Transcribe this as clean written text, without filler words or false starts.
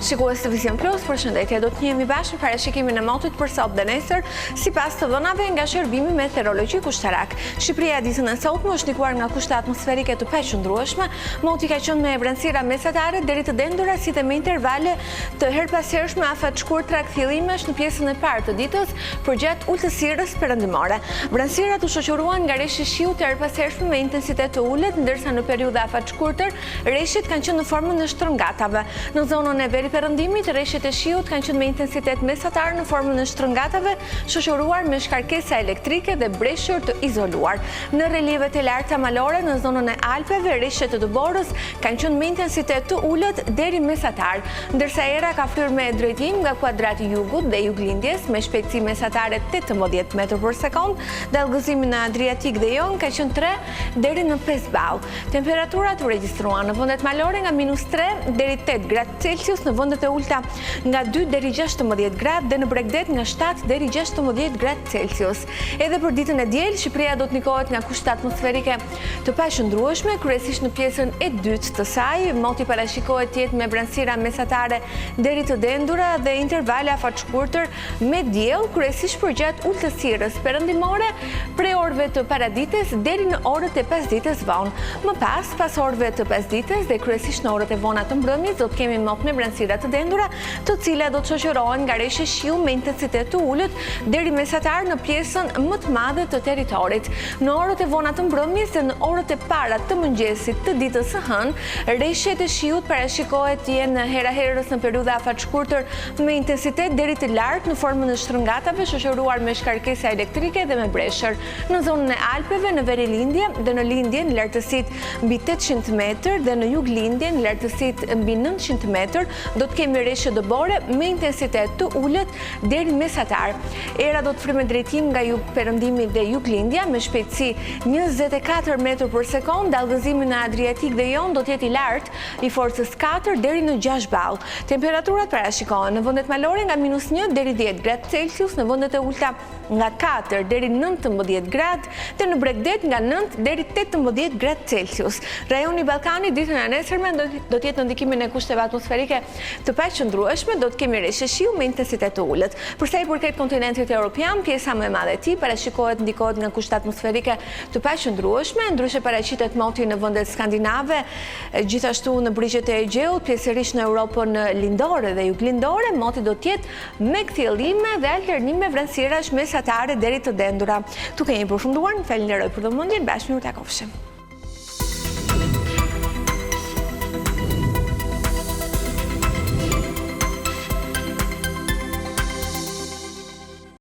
Shikues të Vizion Plus, përshëndetje. Do të njihemi bashkë me parashikimin e motit për sot dhe nesër, sipas të dhënave nga shërbimi meteorologjik ushtarak. Shqipëria ditën e sotme është ndikuar nga kushte atmosferike të paqëndrueshme. Moti ka qenë me vranësira mesatare deri të dendura si dhe me intervale të herëpashershme afatshkurtra kthjellimesh në pjesën e parë të ditës përgjatë ultësirës perëndimore. Vranësirat u shoqëruan nga reshje shiu të herëpashershme me intensitet të ulët, ndërsa në periudha afatshkurtër Reshjet kanë qenë në formën e shtrëngatave. Në zonën e veriperëndimit, reshjet e shiut kanë qenë me intensitet mesatar në formën e shtrëngatave, shoqëruar me shkarkesa elektrike dhe breshër të izoluar. Në relievet e larta malore, në zonën e Alpeve, reshjet e dëborës kanë qenë me intensitet të ulët deri mesatar, ndërsa era ka fryrë me drejtim nga kuadrati i jugut dhe juglindjes me shpejtësi mesatare 18 metër për sekondë, dallgëzimi në Adriatik dhe Jon ka qenë 3 deri në 5 ballë. Temperaturat u regjistruan në vendet malore nga minus 3 deri 8 gradë Celsius, në vendet e ulëta nga 2 deri 16 gradë dhe në bregdet nga 7 deri 16 gradë Celsius. Edhe për ditën e diel, Shqipëria do të ndikohet nga kushte atmosferike të paqëndrueshme, kryesisht në pjesën e dytë të saj. Moti parashikohet të jetë me vranësira mesatare deri të dendura dhe intervale afatshkurtër me diell, kryesisht përgjatë ultësirës perëndimore, prej orëve të paradites deri në orët e pasdites vonë. Më pas, pas orëve të pasdites dhe kryesisht në orët e vona të mbrëmjes do të kemi mot me vranësira të dendura, të cilat do të shoqërohen nga reshje shiu me intensitet të ulët deri mesatar në pjesën më të madhe të territorit. Në orët e vona të mbrëmjes dhe në orët e para të mëngjesit të ditës së hënë, reshjet e shiut parashikohet të jenë hera-herës në periudha afatshkurtër me intensitet deri të lartë në formën e shtrëngatave shoqëruar me shkarkesa elektrike dhe me breshër. Në zonën e Alpeve, në verilindje dhe në lindje në lartësitë mbi 800 metër dhe në juglindje në lartësitë mbi 900 metër do të kemi reshje dëbore me intensitet të ulët deri mesatar. Era do të fryjë me drejtim nga jugperëndimi dhe juglindja me shpejtësi 24 metër për sekondë, dallgëzimi në Adriatik dhe Jon do të jetë i lartë i forcës 4 deri në 6 ballë. Temperaturat parashikohen në vendet malore nga minus 1 deri 10 gradë Celsius, në vendet e ulëta nga 4 deri 19 gradë dhe në bregdet nga 9 deri 18 gradë Celsius. Rajoni i Ballkanit ditën e nesërme do të jetë në ndikimin e kushteve atmosferike të paqëndrueshme, do të kemi reshje shiu me intensitet të ulët. Për sa i përket kontinentit europian, pjesa më e madhe e tij parashikohet ndikohet nga kushte atmosferike të paqëndrueshme, ndryshe paraqitet moti në vendet skandinave, Gjithashtu në brigjet e Egjeut, pjesërisht në Europën lindore dhe juglindore, moti do të jetë me kthjellime dhe alternime vranësirash mesatare deri të dendura. Këtu kemi përfunduar, ju falenderoj për vëmendjen, bashkë mirë u takofshim.